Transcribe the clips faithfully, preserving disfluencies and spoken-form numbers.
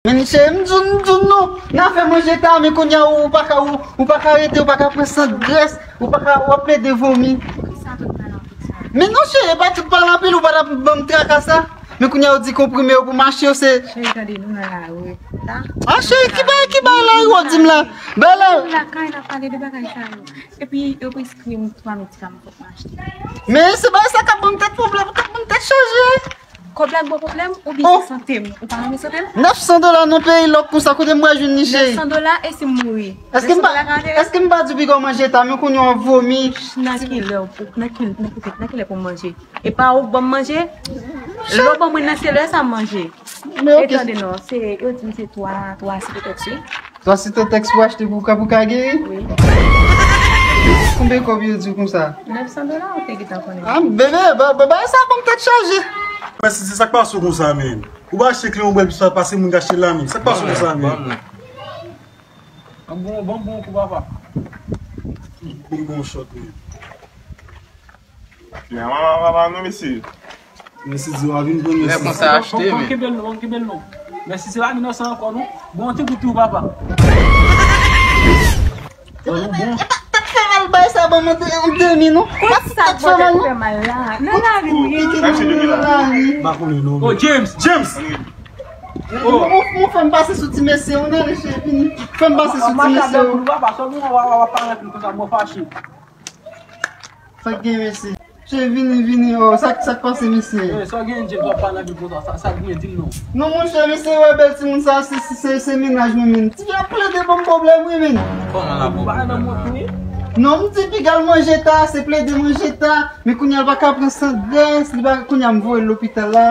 Men cheri, m di w, m di w non, nan afè manje ta, men kounye a ou pa ka, ou, ou pa ka rete, ou pa ka pran sant grès, ou pa ka, w ap plede vomi. Poukisa tout pale an tout sa? Men non cheri, e pa tout pale anpil, ou pa t ap ban m traka sa. Men kounye a ou di konprime yo pou mache yo se. Cheri, tande nou nan lari. Ah cheri, ki bagay, ki bagay lari w ap di m la? Bagay lari. Nou lakay, n ap pale de bagay sa yo. Epi yo preskri m twa medikaman fòk mwen achte. Men se bagay sa k ap ban m tèt pwoblèm, k ap ban m tèt chaje. Kòb la k ba w pwoblèm oubyen se sante m? Ou pa renmen sante m? Nèf san dola nan peyi lòk konsa, kote m pral jwenn li cheri? Nèf san dola e si m mouri? Èske m pa, èske m pa di w piga w manje ta, men kounye a w ap vomi? Nan kilè, nan kilè, nan kilè pou m manje? E pa ou k ban m manje? Lè w ban mwen nan se lè sa m manje. Men e ok. Tande non, se, yo di m se twa, twa sitotèks wi. Twa sitotèks pou achte pou ka, pou ka geri? Wi. Konbyen kòb yo di w konsa? Nèf san dola ou te gentan konnen. Ah bebe, ba, ba, ba sa ban m tèt chaje. Mèsi, se sa k pase w konsa menm. Ou pa achte kleren w bwè plis pase moun k achte l la menm. Sa k pase w konsa menm? Ban m bon, ban m bon kou papa. Ban m bon shot menm. Men mama papa non mesye. Mesye di w a vin pran mesye. Lè konsa achte men. Ban m kenbe l non, ban m kenbe l non. Mesye se pa inosan ankò non. Bon ti gout tou papa. Bon bon. Tèt fè mal bay sa ban m an demi non. Konsa tèt fè mal la. Nan lari m ye. M pa konnen non. Oh James, James. Oh. Ou, ou fè m pase sou ti mesye, ou nan leche vini. Fè m pase sou ti mesye. Ou papa, sò nou w ap pale anpil konsa mwen fache. Sa k gen mesye? Che vini, vini, oh, sa, sa k pase mesye? Eh, sa gen James w ap pale anpil konsa, sa, sa k gen di m non. Non monchè, mesye wè bèl timoun sa, se, se, se, se mennaj mwen menm. Ti fi ap plede ban m pwoblèm wi menm. Kòman l ap ban w pwoblèm la? Non, m di piga l manje ta, se plede manje ta, men kounye a l pa ka pran sant grès, li pa, kounye a m voye l lopital la.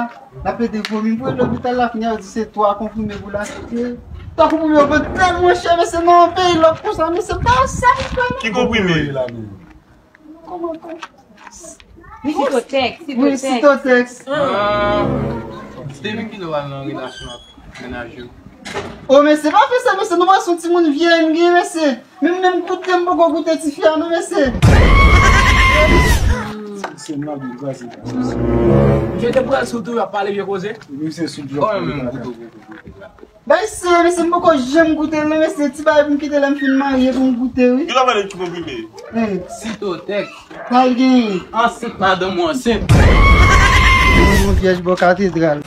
L ap plede vomi, m voye l lopital la, kounye a yo di se twa konprime pou l achte. Twa konprime yo vann tèlman chè, mesye, nan yon peyi lòk konsa, mesye, m pa wè sa m fè non. Ki konprime? Kòman, kòman? Wi, sitotèks, sitotèks. Wi, sitotèks. Ah. Depi kilè w al nan relasyon ak mennaj ou? O mesye, pa fè sa mesye, nou pa son timoun vye m gen mesye. Menm, menm goute m poko goute ti fi a non mesye. Se m ap di kraze. Misye te pral sou tou, y ap pale vye koze. Misye sou djòb. Kòman menm goute w poko goute la? Bay sa mesye, m poko janm goute l non mesye, ti bagay pou m kite lè m fin marye pou m goute wi. Ki lè w pale ki konprime? Sitotèks. Sa l genyen? Ansent, madanm ou ansent. Mwen vyèj bò katedral.